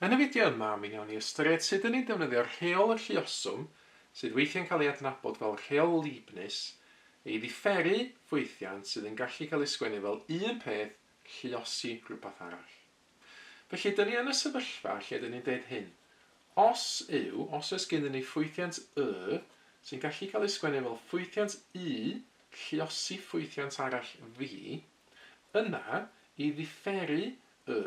Yn y fideo yma, mi wnawn ni ystyried sut dyn ni'n defnyddio rheol y lluoswm, sydd weithiau'n cael ei adnabod fel rheol Leibniz, i ddifferu ffwythiant sydd yn gallu cael ei sgwennu fel un peth lluosi rhywbeth arall. Felly, dyn ni yn y sefyllfa lle dyn ni'n deud hyn. Os yw, os oes gennym ni ffwythiant y sy'n gallu cael ei sgwennu fel ffwythiant u lluosi ffwythiant arall v, yna, i ddifferu y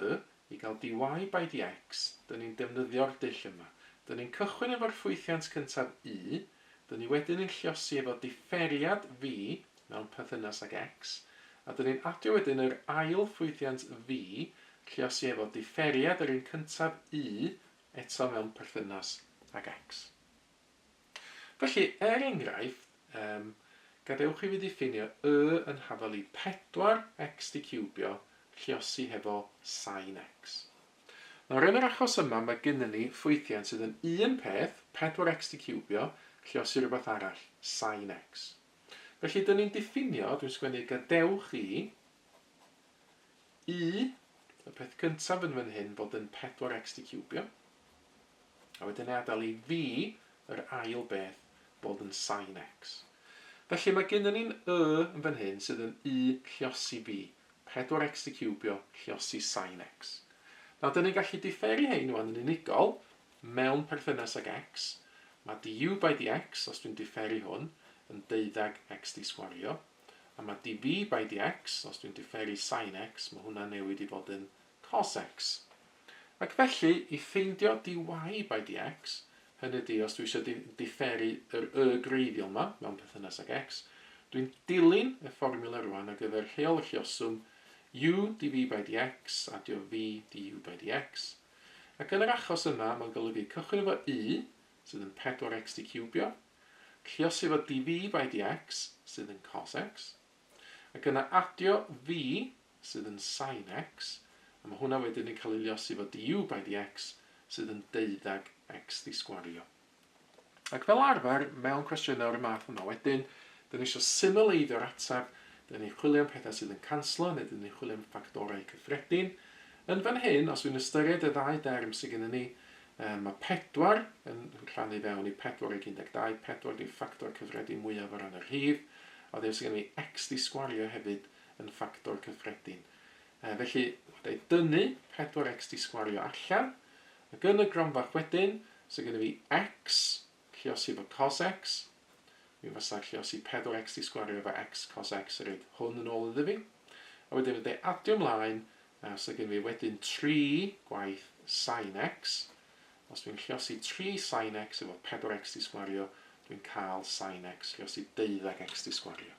i gael dy by dx, dyn ni'n defnyddio'r dull yma. Dyn ni'n cychwyn efo'r ffwythiant cyntaf u, dyn ni wedyn yn lluosi efo differiad v mewn perthynas ag x, a dyn ni'n adio wedyn yr ail ffwythiant v lluosi efo differiad yr un cyntaf u eto mewn perthynas ag x. Felly, er enghraifft, um, gadewch i fi ddiffinio y yn hafal i 4x di ciwbio lluosi hefo sin x. Nawr, yn yr achos yma, mae gennym ni ffwythiant sydd yn un peth, 4x di ciwbio, lluosi rhywbeth arall, sin x. Felly, dyn ni'n diffinio, dwi'n sgwennu gadewch i, u, y peth cyntaf yn fan hyn fod yn 4x di ciwbio, a wedyn ei adael i v, yr ail beth, fod yn sin x. Felly mae gennym ni'n y yn fan hyn sydd yn u lluosi v, 4x di ciwbio lluosi sin x. Nawr, dyn ni'n gallu diferu hein wan yn unigol mewn perthynas ag x. Mae du by dx, os dwi'n diferu hwn, yn deuddeg x di sgwario. A mae dv by dx, os dwi'n diferu sin x, mae hwnna'n newid i fod yn cos x. Ac felly, i ffeindio dy by dx, hynny ydy, os dwi eisiau diferu yr y greiddiol yma, mewn perthynas ag x, dwi'n dilyn y fformiwla rwan ar gyfer rheol y lluoswm u dv by dx adio v du by dx. Ac yn yr achos yma, mae'n golygu cychwyn efo u, sydd yn 4x di ciwbio, lluosi efo dv by dx, sydd yn cos x, ac yna adio v, sydd yn sin x, a mae hwnna wedyn yn cael ei luosi efo du by dx, sydd yn deuddeg x di sgwario. Ac fel arfer, mewn cwestiynau o'r math yma wedyn, dyn ni eisiau symleiddio'r ateb, dyn ni'n chwilio am pethau sydd yn canslo, neu dyn ni'n chwilio am ffactorau cyffredin. Yn fan hyn, os dwi'n ystyried y ddau derm sydd gennym ni, mae 4 yn rhannu fewn i 4 ag 12, 4 ydy'r ffactor cyffredin mwyaf o ran y rhif, a wedyn sydd gennym ni x di sgwario hefyd yn ffactor cyffredin. Felly, fedra i dynnu 4x di sgwario allan, ac yn y gronfach wedyn, so gennym fi x lluosi efo cos x, mi fysa lluosi 4x di sgwario efo x cos x yn rhoid hwn yn ôl iddo fi. A wedyn fedra i adio ymlaen, so gennym fi wedyn 3 gwaith sin x. Os dwi'n lluosi 3 sin x efo 4x di sgwario, dwi'n cael sin x lluosi 12x di sgwario.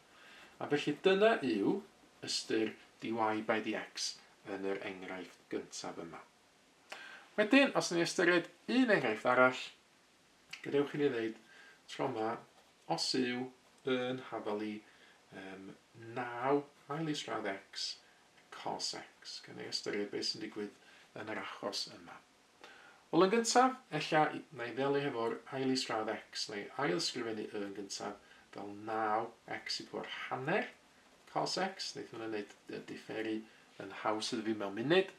A felly dyna yw ystyr dy by dx yn yr enghraifft gyntaf yma. Wedyn, os ni'n ystyried un enghraifft arall, gadewch i ni ddeud tro yma, os yw yn hafal i um, 9 ail isradd x cos x. Gan ei ystyried beth sy'n digwydd yn yr achos yma. Wel, yn gyntaf, ella na i ddelio hefo'r ail isradd x, na i ail ysgrifennu y yn gyntaf fel 9x i pŵer hanner cos x, wneith hwnna wneud y diferu yn haws iddo fi mewn munud.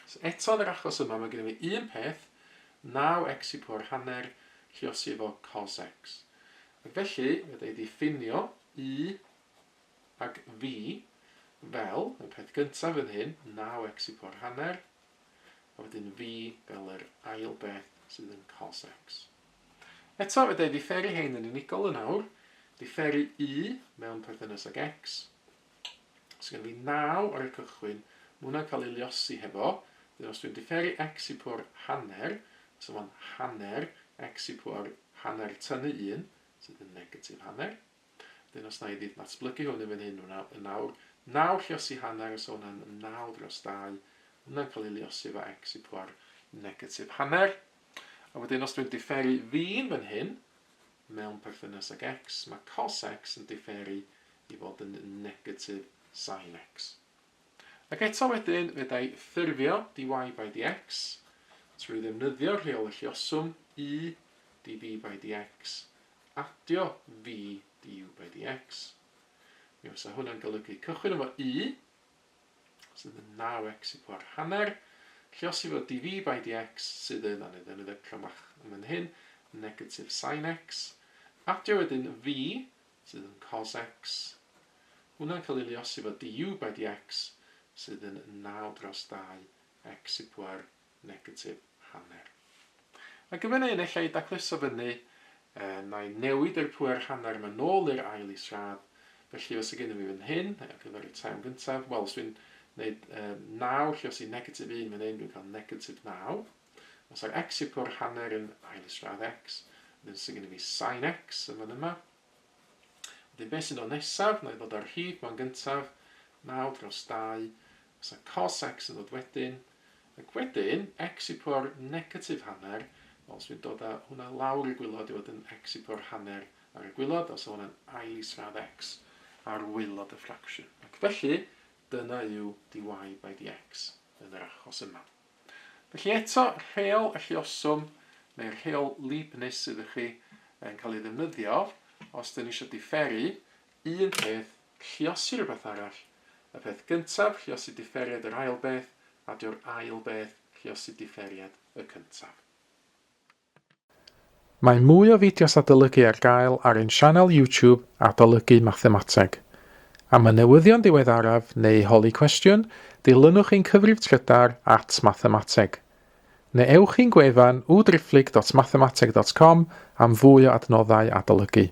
So eto yn yr achos yma, mae gennym fi un peth, 9x i pŵer hanner, lluosi efo cos x. Ac felly, fedra i ddiffinio u ac v fel, y peth gyntaf yn hyn, 9x i pŵer hanner, a wedyn v fel yr ail beth sydd yn cos x. Eto, fedra i ddifferu hein yn unigol yn awr. Diferu u mewn perthynas ag x. Os gen fi 9 ar y cychwyn, mae hwnna'n cael ei luosi hefo. Wedyn os dwi'n diferu x i pŵer hanner, so mae'n hanner x i pŵer hanner tynnu 1, sydd yn negatif hanner. Wedyn os na i ddatblygu hwn yn fan hyn yn awr, 9 lluosi hanner, so hwnna'n 9 dros 2, hwnna'n cael ei luosi efo x i pŵer negatif hanner. A wedyn os dwi'n diferu v yn fan hyn, mewn perthynas ag x, mae cos x yn diferu i fod yn negatif sin x. Ac eto wedyn, fedra i ffurfio dy by dx trwy ddefnyddio rheol y lluoswm u dv by dx adio v du by dx. Mi fysa hwnna'n golygu cychwyn efo u, sydd yn 9x i pŵer hanner, Lluosi fo dv by dx sydd yn, a wna i ddefnyddio cromach yn fan hyn, negatif sin x. Adio wedyn v sydd yn cos x. Hwnna'n cael ei luosi fo du by dx sydd yn 9 dros 2 x i pwer negatif hanner. Ac yn fan hyn, ella i dacluso fyny, na i newid yr pwer hanner yma nôl i'r ail isradd. Felly os gennym fi fan hyn, ar gyfer y term gyntaf, wel, os dwi'n gwneud 9 lle os i negatif 1 fan hyn, dwi'n cael negatif 9. Os ar x i'r pwer hanner yn ail isradd x, wedyn sydd gennym fi sin x yn fan yma. Wedyn beth sy'n dod nesaf, na i ddod â'r rhif ma'n gyntaf, 9 dros 2, os y cos x yn dod wedyn, ac wedyn x i pwer negatif hanner, wel, os dwi'n dod â hwnna lawr i'r gwylod i fod yn x i pwer hanner ar y gwylod, os hwnna'n ail isradd x ar waelod y ffracsiwn. Ac felly, dyna yw dy by dx yn yr achos yma. Felly eto, rheol y lluoswm, neu rheol Leibniz iddo chi, yn cael ei ddefnyddio os dyn ni eisiau diferu un peth, lluosi rhywbeth arall. Y peth gyntaf, lluosi diferiad yr ail beth, adio'r ail beth, lluosi diferiad y cyntaf. Mae mwy o fideos adolygu ar gael ar ein sianel YouTube Adolygu Mathemateg. Am y newyddion diweddaraf neu holi cwestiwn, dilynwch ein cyfrif trydar at mathemateg. Neu ewch i'n gwefan www.mathemateg.com am fwy o adnoddau adolygu.